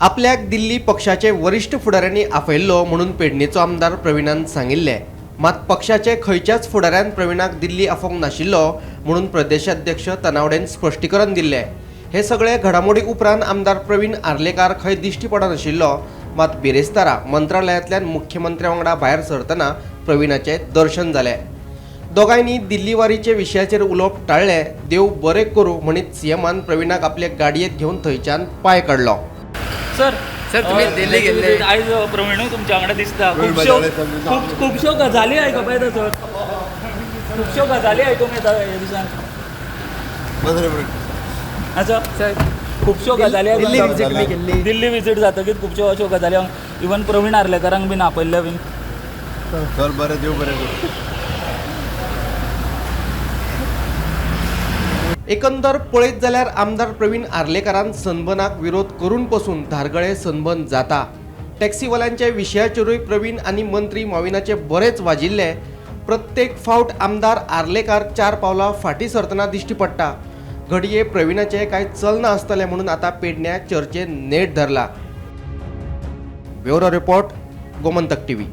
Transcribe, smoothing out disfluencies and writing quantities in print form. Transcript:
आपल्याक दिल्ली पक्षाचे वरिश्ठ फुडाऱ्यांनी आपयल्लो म्हणून पेडणेचो आमदार प्रवीणान सांगिल्लें. मात पक्षाचे खंयच्याच फुडाऱ्यान प्रवीणाक दिल्ली आफोवंक नाशिल्लो म्हणून प्रदेशाध्यक्ष तनावडेन स्पश्टीकरण दिल्लें. हे सगळे घडामोडी उपरांत आमदार प्रवीण आर्लेकार खंय दिश्टी पडनाशिल्लो. मात बिरेस्तारा मंत्रालयांतल्यान मुख्यमंत्र्या वांगडा भायर सरतना प्रवीणाचें दर्शन जालें. दोगांयनी दिल्ली वारीचे विशयाचेर उलोवप टाळ्ळें. देव बरें करूं म्हणीत सीएमान प्रवीणाक आपले गाडयेंत घेवन थंयच्यान पांय काडलो. सर सर, तुम्ही दिल्ली गेल्ले. आयज प्रवीणूय तुमच्या वांगडा दिसता. प्रवीण खुबश्यो बाजारात खूब खुबश्यो गजाली आयकपा येता सर, खुबश्यो गजाली आयकूंक येता ह्या दिसान. बरें बरें. अच्छा. सर, खुबश्यो गजाली दिल्ली आयकूंक विजीट तुमी केल्ली. दिल्ली विजीट जातकीच खुबश्यो अश्यो गजाली, इवन प्रवीण आर्लेकारांक बीन आपयल्ले बीन. चल बरें, देव बरें करूं. एकंदर पळयत जाल्यार आमदार प्रवीण आर्लेकारान सनबर्नाक विरोध करून पसून धारगळे सनबर्न जाता. टॅक्सीवाल्यांच्या विशयाचेरूय प्रवीण आनी मंत्री मॉविनाचे बरेच वाजिल्ले. प्रत्येक फावट आमदार आर्लेकार चार पावलां फाटीं सरतना दिश्टी पडटा. घडये प्रवीणाचें कांय चलना आसतलें म्हणून आतां पेडण्यां चर्चेन नेट धरला. Bureau report, Gomantak TV.